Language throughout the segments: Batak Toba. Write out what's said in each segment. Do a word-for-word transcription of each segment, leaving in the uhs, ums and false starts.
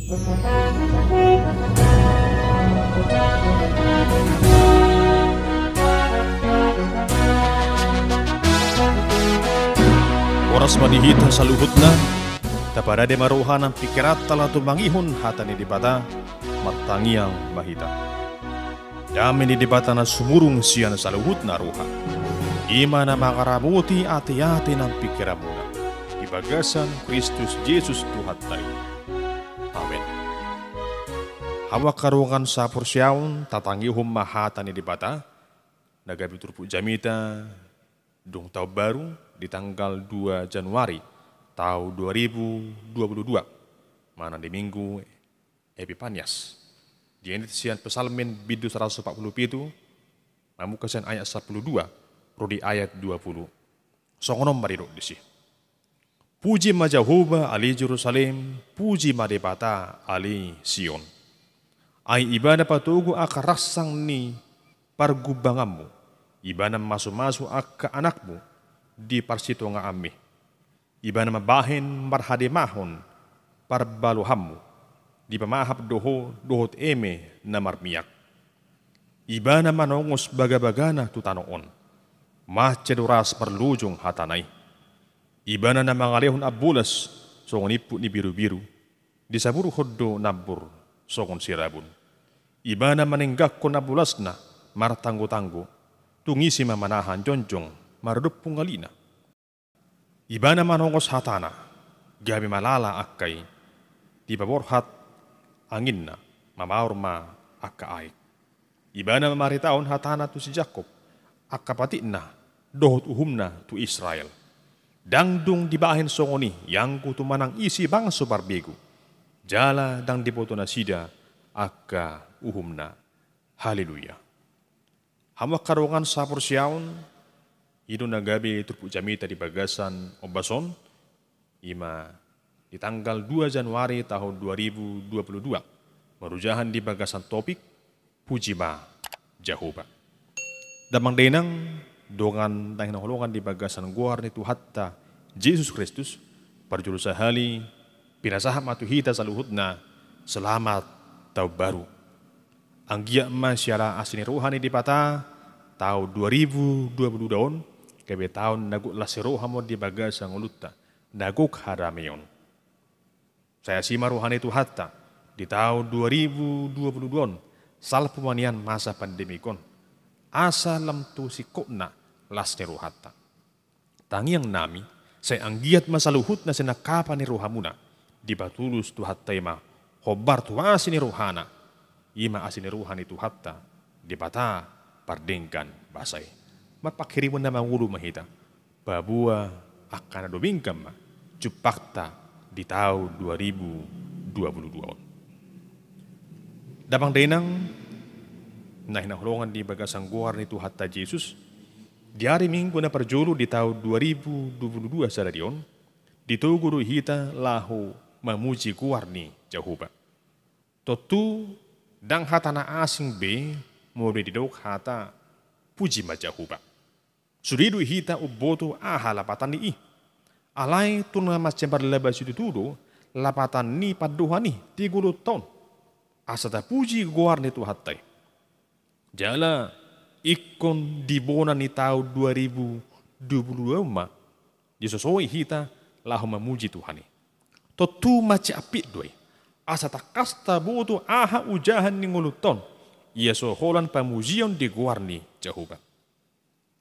Horas ma di hita saluhutna. Taparade ma roha nang pingkiranta laho tumangihon hata ni Debata. Martangiang ma hita. Dame ni Debata na sumurung sian saluhutna roha, i ma na mangaramoti ateate nang pingkiranmuna di bagasan Kristus Jesus Tuhanta i. Amen. Hamu angka dongan saporseaon, tatangihon ma hata ni Debata na gabe turpuk jamita dung taon baru di tanggal dua Januari taon dua ribu dua puluh dua, manang di Minggu Epipanias. Dienet sian Psalmen bindu saratus opat puluh pitu, mamungka sian ayat sampulu dua ro di ayat dua puluh. Songon on ma didok disi: Puji ma Jahowa ale Jerusalem, puji ma Debata ale Sion. Ai Ibana patogu angka rangsang ni pargumbanganmu, Ibana mamasumasu angka anakmu di parsitongaanmi. Ibana mambahen marhademahon parbalohanmu, dipamahap do ho dohot eme na marmiak. Ibana manongos bagabagana tu tano on, mansai do ras marlojong hatana i. Ibana na mangalehon ambolas songon imput ni birubiru, disaburhon do nambur songon sirabun. Ibana manengganghon ambolasna martanggotanggo, tung ise ma manahan jongjong maradophon ngalina? Ibana manongos hatana, gabe malala angka i, dipaborhat anginna, mamaor ma angka aek. Ibana mamaritahon hatana tu si Jakob, angka patikna dohot uhumna tu Israel. Ndang dung dibahen songon i ianggo tu manang ise bangso parbegu, jala ndang diboto nasida angka uhumna. Haleluya. Hamu angka dongan saporseaon, i do na gabe turpuk jamita di bagasan ombas on, i ma di tanggal dua Januari tahun dua ribu dua puluh dua, marojahan di bagasan topik, Puji ma Jahowa. Damang dainang, dongan na hinaholongan di bagasan goar ni Tuhanta Jesus Kristus, parjolo sahali, pinasahat ma tu hita saluhutna, selamat taon baru. Anggiat ma siala asi ni roha ni Debata, taon dua ribu dua puluh dua on gabe taon na gok las ni roha ma on di bagasan ngolunta, na gok hadameon. Sai asi ma roha ni Tuhanta di taon dua ribu dua puluh dua on, salpu ma nian masa pandemik on, asa lam tu singkopna las ni rohanta. Tangiang nami, sai anggiat ma saluhutna sinangkapan ni rohamuna dipatulus Tuhanta i ma hombar tu asi ni rohana, i ma asi ni roha ni Tuhanta Debata pardenggan basa i. Marpanghirimon na mangolu ma hita, paboa angka na denggan ma jumpangta di taon dua ribu dua puluh dua on. Damang dainang na hinaholongan di bagasan goar ni Tuhanta Jesus, di ari Minggu na parjolo di taon dua ribu dua puluh dua sadari on, ditogu do hita laho mamuji goar ni Jahowa. Tontu ndang hata na asing be molo didok hata puji ma Jahowa. Sude do hita umboto aha lapatan ni i. Alai tung na mansai marlaba situtu do lapatan ni pandohan i di ngolunta on, asa tapuji goar ni Tuhanta i. Jala ingkon di bona ni taon dua ribu dua puluh dua on ma disosoi hita laho mamuji Tuhan i. Tontu mansai apik do i, asa tangkas taboto aha ojahan ni ngolunta on, ia so holan pamujion di goar ni Jahowa.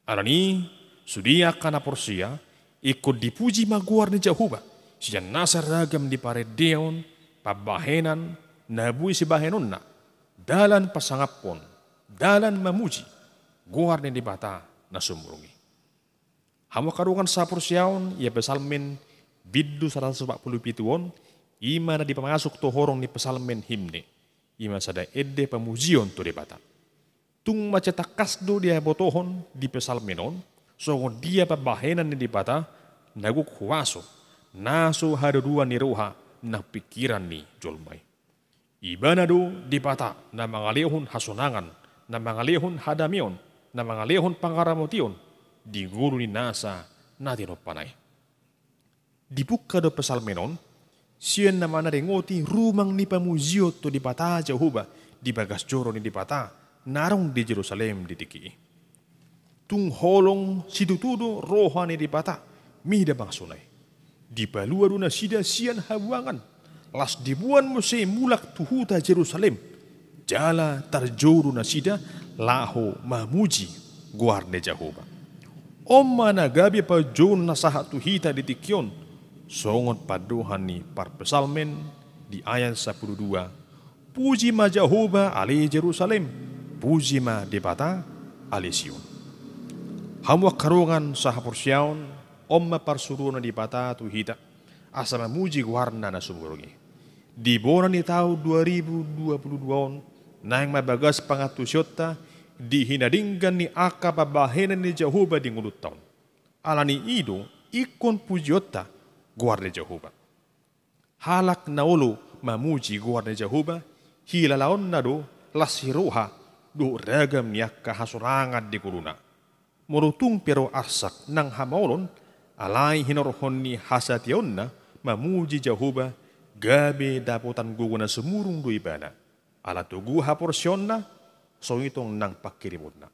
Alani i, sude angka na porsea, ingkon dipuji ma goar ni Jahowa sian nasa ragam ni parendeon, pambahenan, na boi sibahenonna, dalan pasangaphon, dalan mamuji goar ni Debata na sumurung i. Hamu angka dongan saporseaon, ia Psalmen bindu saratus opat puluh pitu on, i ma na dipamasuk tu horong ni Psalmen himne, i ma sada ende pamujion tu Debata. Tung mansai tangkas do dibotohon di Psalmen on, songon dia pambahenan ni Debata na gok huaso, na so haduduan ni roha nang pingkiran ni jolma i. Ibana do Debata na mangalehon hasonangan, na mangalehon hadameon, na mangalehon pangaramotion di ngolu ni nasa na tinompana i. Dipungka do Psalmen on Sian na manaringoti rumang ni pamujion tu Debata Jahowa di bagas joro ni Debata na adong di Jerusalem di tingki i. Tung holong situtu do roha ni Debata mida bangso na i. Dipalua do nasida sian habuangan, laos diboan muse mulak tu huta Jerusalem, jala tarjou do nasida laho mamuji goar ni Jahowa. On ma na gabe panjouon na sahat tu hita di tingki on, songon pandohan ni parpsalmen di ayat sampulu dua: Puji ma Jahowa ale Jerusalem, puji ma Debata ale Sion. Hamu angka dongan sahaporseaon, on ma parsuruon ni Debata tu hita, asa mamuji goarna na sumurung i. Di bona ni taon dua ribu dua puluh dua on, naeng ma bagas pangantusionta di hinadenggan ni angka pambahenan ni Jahowa di ngolunta on. Ala ni i do ingkon pujionta goar ni Jahowa. Halak na olo mamuji goar ni Jahowa, hilalaonna do las ni roha dohot ragam ni angka hasonangan di ngoluna. Molo tung pe ro arsak nang hamaolon, alai hinorhon ni hasatiaonna mamuji Jahowa, gabe dapotan gogo na sumurung do ibana. Ala togu haporseaonna, so itong nang panghirimonna.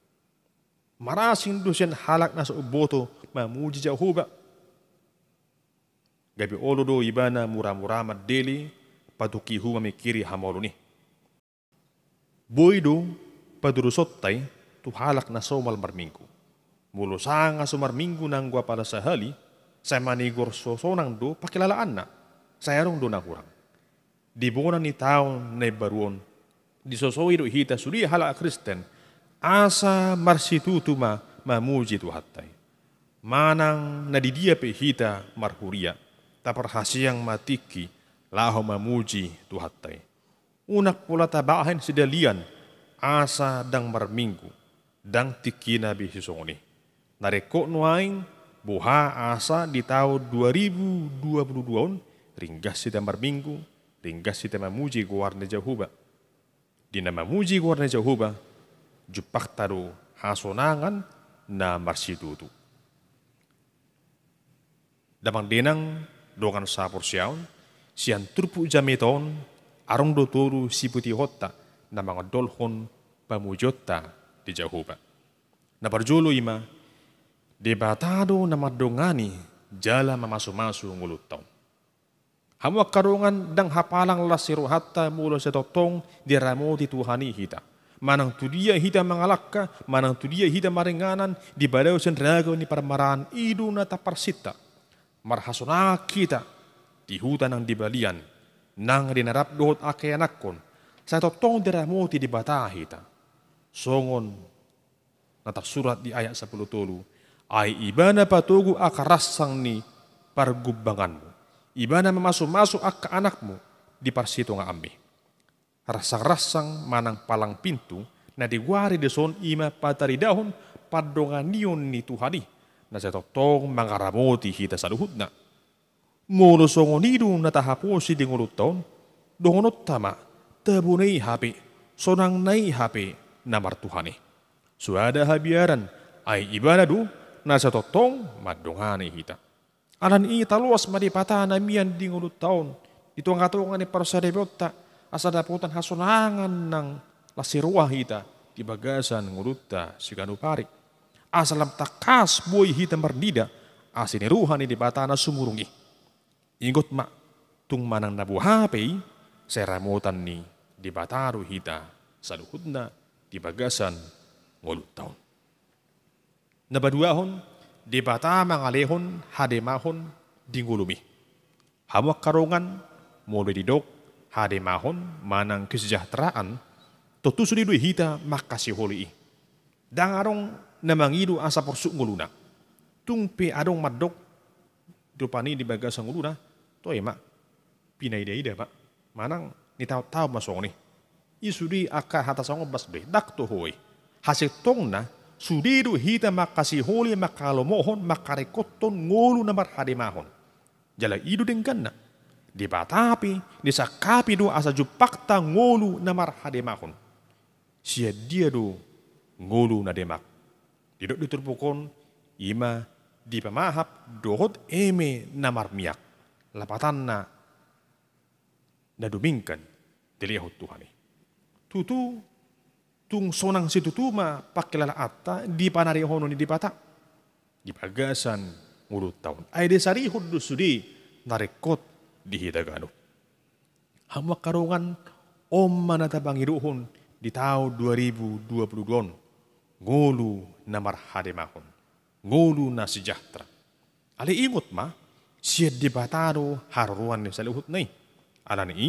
Marasing do sian halak na so umboto mamuji Jahowa. Gabe olo do ibana muramura mandele, patungkihu mamingkiri hamaolon i. Boi do padurusonta i tu halak na somal marminggu. Molo sanga so marminggu nanggo apala sahali, sai manigor so sonang do panghilalaanna, sai adong do na hurang. Di bona ni taon na imbaru on, disosoi do hita sude halak Kristen, asa marsitutu ma mamuji Tuhanta i. Manang na di dia pe hita marhuria, taparhaseang ma tingki laho mamuji Tuhanta i. Unang pola tabahen sidalian asa ndang marminggu, ndang tingkina be sisongon i. Na ringkot nuaeng, boha asa di taon dua ribu dua puluh dua on, ringgas hita marminggu, ringgas hita mamuji goar ni Jahowa. Di na mamuji goar ni Jahowa, jumpangta do hasonangan na marsitutu. Damang dainang dongan sahaporseaon, sian turpuk jamita on, adong do tolu siputihonta na mangondolhon pamujionta di Jahowa. Na parjolo i ma, Debata do na mandongani jala mamasumasu ngolunta on. Hamu angka dongan, ndang hapalang las ni rohanta molo sai tongtong diramoti Tuhan i hita. Manang tu dia hita mangalangka, manang tu dia hita maringanan, di bagasan ragam ni parmaraan i do na taparsinta. Marhasonangan hita di huta nang di balian, nang di na rap dohot angka ianakhon, sai tongtong diramoti Debata hita. Songon na tarsurat di ayat sampulu tolu: Ai Ibana patogu angka ransang ni pargumbanganmu, Ibana mamasumasu angka anakmu di parsitongaanmi. Ransang-ransang manang palang pintu na digoari dison i ma pataridahon pandonganion ni Tuhan i, na sai tongtong mangaramoti hita saluhutna. Molo songon i do na tahaposi di ngolunta on, dohononta ma, tabo na i hape, sonang na i hape na martuhan i. Soada habiaran, ai Ibana do na sai tongtong mandongani hita. Ala ni i taloas ma Debata na mian di ngolunta on, di tonga-tonga ni parsaripeonta, asa dapotan hasonangan nang las ni roha hita di bagasan ngolunta siganup ari. Asa lam tangkas boi hita marnida asi ni roha ni Debata na sumurung i. Ingot ma, tung manang na boha pe i, sai ramotan ni Debata do hita saluhutna di bagasan ngolunta on. Na paduahon, Debata mangalehon hademahon di ngolumi. Hamu angka dongan, molo didok hademahon manang kesejahteraan, tontu sude do hita mangkasiholi i. Ndang adong na mangido asa porsuk ngoluna. Tung pe adong mandok, rupani di bagasan ngoluna, toe ma, pinaida-ida ma, manang nitaon-taon ma songon i. I sude angka hata songon bas be, ndang toho i. Hasintongna, sude do hita mangkasiholi, mangkalomohon, mangkaringkothon ngolu na marhademahon. Jala i do dengganna. Debata pe disangkapi do asa jumpangta ngolu na marhademahon. Sian dia do ngolu na demak? Didok di turpuk on, i ma dipamahap dohot eme na marmiak. Lapatanna, na dumenggan dilehon Tuhan i. Tutu, tung sonang situtu ma pangkilalaanta di panarihon ni Debata di bagasan ngolunta on. Ai disarihon do sude na ringkot di hita ganup. Hamu angka dongan, on ma na tapangidohon di taon dua ribu dua puluh dua on, ngolu na marhademahon, ngolu na sejahtera. Alai ingot ma, sian Debata do haroroan ni saluhutna i. Alani i,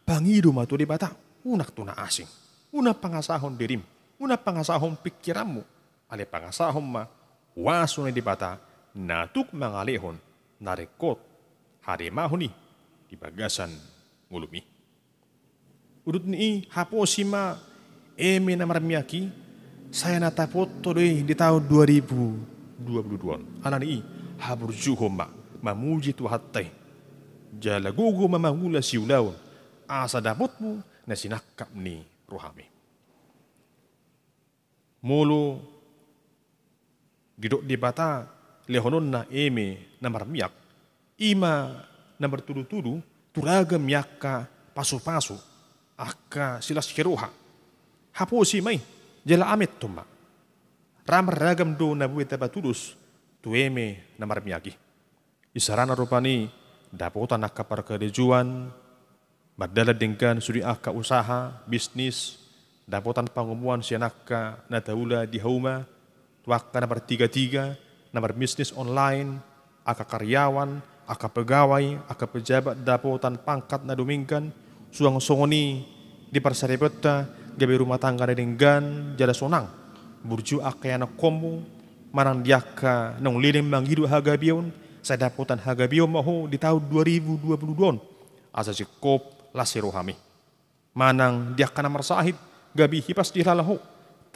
pangido ma tu Debata, unang tu na asing. Unang pangasahon dirim, unang pangasahon pingkiranmu. Alai pangasahon ma huaso ni Debata na tuk mangalehon na ringkot hademahon i di bagasan ngolum i. Udut ni i, haposi ma eme na marmiak i, sai na tapothon do i di taon dua ribu dua puluh dua on. Alani i, haburjuhon ma mamuji Tuhanta i. Jala gogo ma mangula siulaon, asa dapotmu na sinangkap ni roham i. Molo didok Debata lehononna eme na marmiak, i ma na martudutudu tu ragam ni angka pasupasu, angka silas ni roha. Haposi ma i, jala amethon ma. Ra marragam do na boi tapatudos tu eme na marmiak i. Isarana rupani dapotan angka parkarejoan, mardalan denggan sude angka usaha, bisnis, dapotan pangomoan sian angka na taula di hauma, tu angka na martigatiga, na marbisnis online, angka karyawan, angka pegawai, angka pejabat dapotan pangkat na dumenggan, suang songon i di parsaripeonta gabe rumah tangga na denggan, jala sonang. Burju angka ianakhonmu, manang di angka naung leleng mangido hagabeon, sai dapotan hagabeon ma ho di taon dua ribu dua puluh dua on, asa singkop las ni rohami. Manang di angka na marsahit, gabe hipas dihalala ho,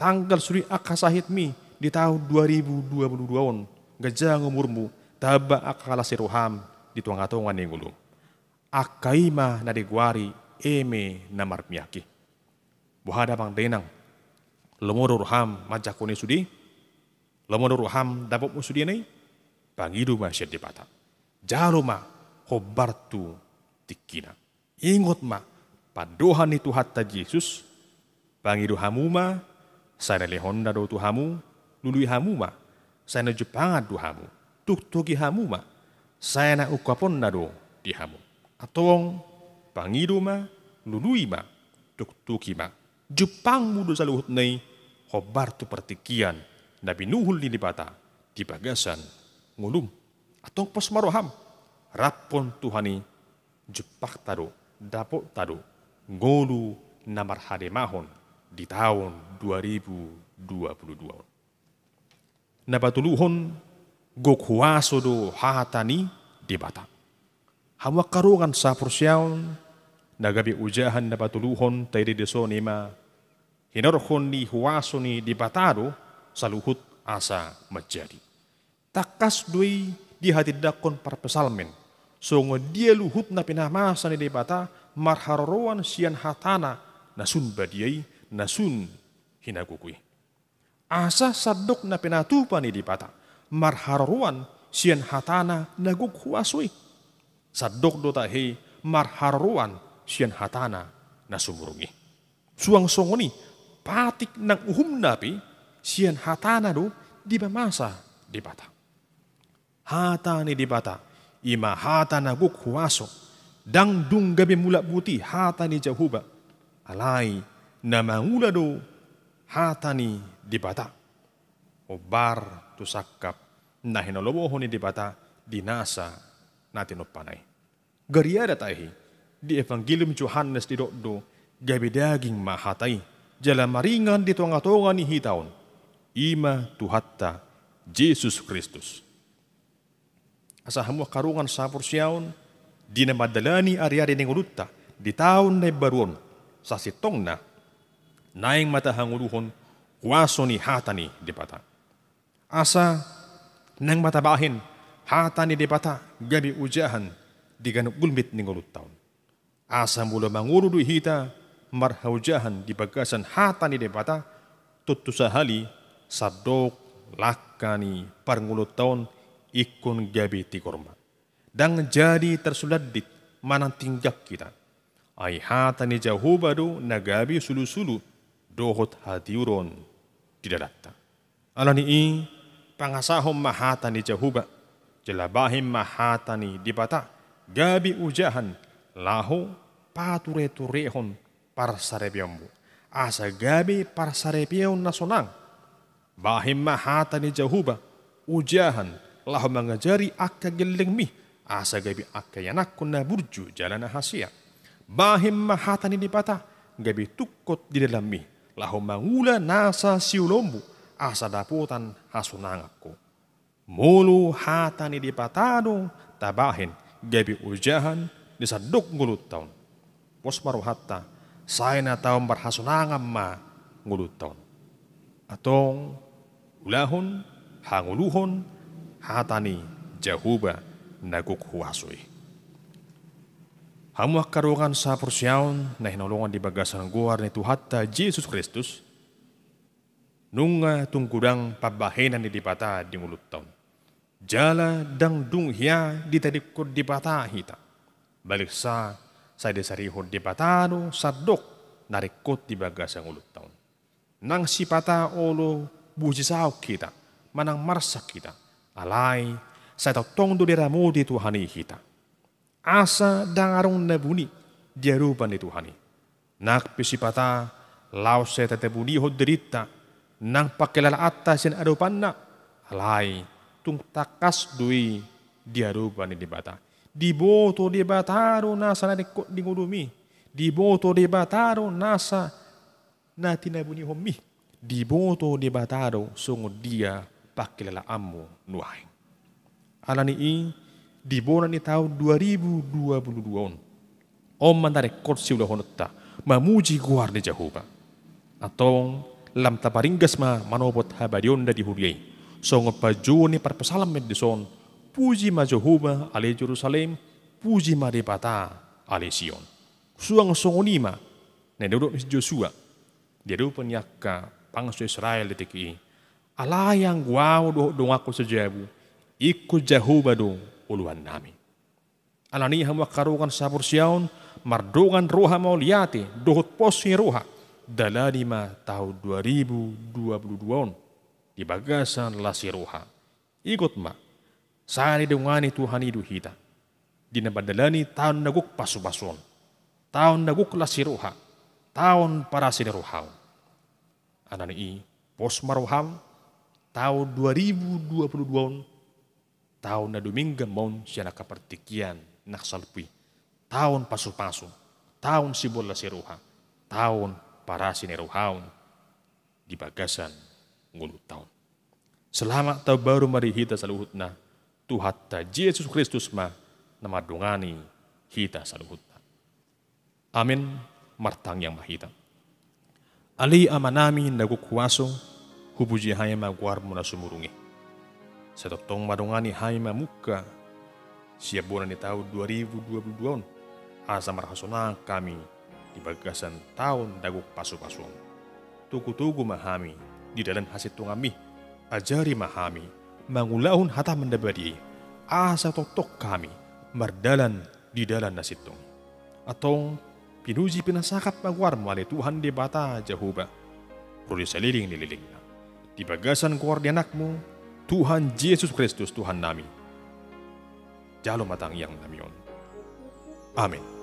tanggal sude angka sahitmi di taon dua ribu dua puluh dua on, ganjang umurmu, tamba angka las ni roham di tongatonga ni ngolum. Angka i ma na digoari eme na marmiak i. Boha da amang dainang, lomo do roham manjangkon i sude? Lomo do roham dapotmu sudena i? Pangido ma sian Debata. Jalo ma hombar tu tingkina. Ingot ma pandohan ni Tuhanta Jesus, pangido hamu ma, sai na lehonna do tu hamu, lului hamu ma, sai na jumpangan do hamu, tuktuki hamu ma, sai na ungkaponna do di hamu. Antong, pangido ma, lului ma, tuktuki ma. Jumpangmu do saluhutna i, hombar tu partingkian na binuhul ni Debata di bagasan ngolum. Antong pos ma roham, raphon Tuhan i, jumpangta do, dapotta do ngolu na marhademahon di taon dua ribu dua puluh dua on. Na patoluhon, gok huaso do hata ni Debata. Hamu angka dongan saporseaon, na gabe ojahan na patoluhon taida dison i ma hinorhon ni huaso ni Debata do saluhut asa manjadi. Tangkas do i dihatindangkon parpsalmen, songon dia luhut na pinamasa ni Debata marharoroan sian hatana na sun badia i, na sun hinagogo i. Asa sandok na pinatupa ni Debata marharoroan sian hatana na gok huaso i. Sandok do tahe marharoroan sian hatana na sumurung i. Suang songon i, patik nang uhumna pe sian hatana do dipamasa Debata. Hata ni Debata, i ma hata na gok huaso, ndang dung gabe mulak buti hata ni Jahowa, alai na mangula do hata ni Debata hombar tu sangkap na hinalomohon ni Debata di nasa na tinompana i. Gariada tahe, di Evangelium Johannes didok do, gabe daging ma hata i, jala maringan di tongatonga ni hita on, i ma Tuhanta Jesus Kristus. Asa hamu angka dongan saporseaon, di na mandalani ariari ni ngolunta di taon na imbaru on, sasintongna naeng ma tahangoluhon huaso ni hata ni Debata. Asa naeng ma tabahen hata ni Debata gabe ojahan di ganup gulmit ni ngolunta on. Asa molo mangolu do hita marhaojahan di bagasan hata ni Debata, tontu sahali sandok langka ni parngoluonta on ingkon gabe tigor ma. Ndang jadi tarsulandit manang tinggak hita. Ai hata ni Jahowa do na gabe sulusulu dohot hatiuron di dalanta. Alani i, pangasahon ma hata ni Jahowa, jala bahen ma hata ni Debata gabe ojahan laho patureturehon parsaripeonmu, asa gabe parsaripeon na sonang. Bahen ma hata ni Jahowa ojahan laho mangajari angka gellengmi, asa gabe angka ianakkon na burju jala na hasea. Bahen ma hata ni Debata gabe tungkot di dalanmi, laho mangula nasa siulaonmu, asa dapotan hasonangan ho. Molo hata ni Debata do tabahen gabe ojahan di sandok ngolunta on, pos ma rohanta, sai na tau marhasonangan ma ngolunta on. Antong, ulahon, hangoluhon hata ni Jahowa na gok huaso i. Hamu angka dongan saporseaon na hinaholongan di bagasan goar ni Tuhanta Jesus Kristus, nunga tung godang pambahenan ni Debata di ngolunta on. Jala ndang dung hea ditadingkon Debata hita. Baliksa, sai disarihon Debata do sandok na ringkot di bagasan ngolunta on. Nang sipata olo busisaon hita, manang marsak hita, alai sai tongtong do diramoti Tuhan i hita. Asa ndang adong na buni di adopan ni Tuhan i. Nang pe sipata laos sai tatabunihon dirinta nang pangkilalaanta sian adopanna, alai tung tangkas do i di adopan ni Debata. Diboto Debata do nasa na ringkot di ngolumi. Diboto Debata do nasa na tinabunihonmi. Diboto Debata do songon dia pangkilalaanmu nuaeng. Alani i, di bona ni taon dua ribu dua puluh dua on, on ma na ringkot siulahononta mamuji goar ni Jahowa. Antong, lam taparinggas ma manopot habadiaonna di huria i, songon panjouon ni parpsalmen dison: Puji ma Jahowa ale Jerusalem, puji ma Debata ale Sion. Suang songon i ma na nidok ni si Josua di adopan ni angka bangso Israel di tingki i: Alai anggo ahu dohot donganku sajabu, ingkon Jahowa do oloannami. Alani i, hamu angka dongan saporseaon, mardongan roha mauliate dohot pos ni roha, dalani ma taon dua ribu dua puluh dua on di bagasan las ni roha. Ingot ma, sai didongani Tuhan i do hita di na mandalani taon na gok pasupasu on, taon na gok las ni roha, taon parasi ni roha on. Alani i, pos ma roham, taon dua ribu dua puluh dua on, taon na dumenggan ma on sian angka partingkian na salpu i, taon pasupasu, taon siboan las ni roha, taon parasi ni roha on di bagasan ngolunta on. Selamat Taon Baru ma di hita saluhutna. Tuhanta Jesus Kristus ma na mandongani hita saluhutna. Amen. Martangiang ma hita. Ale Amanami na gok huaso, hupuji hami ma goarmu na sumurung i. Sai tongtong ma dongani hami mamungka sian bona ni taon dua ribu dua puluh dua on, asa marhasonangan hami di bagasan taon na gok pasupasu on. Togutogu ma hami di dalan hasintonganmi, ajari ma hami mangulahon hatamu na badia i, asa tongtong hami mardalan di dalan na sintong i. Antong, pinuji pinasangap ma goarmu ale Tuhan Debata Jahowa, ro di saleleng ni lelengna. Di bagasan goar ni Anakmu, Tuhan Jesus Kristus Tuhannami, jalo ma tangiangnami on. Amen.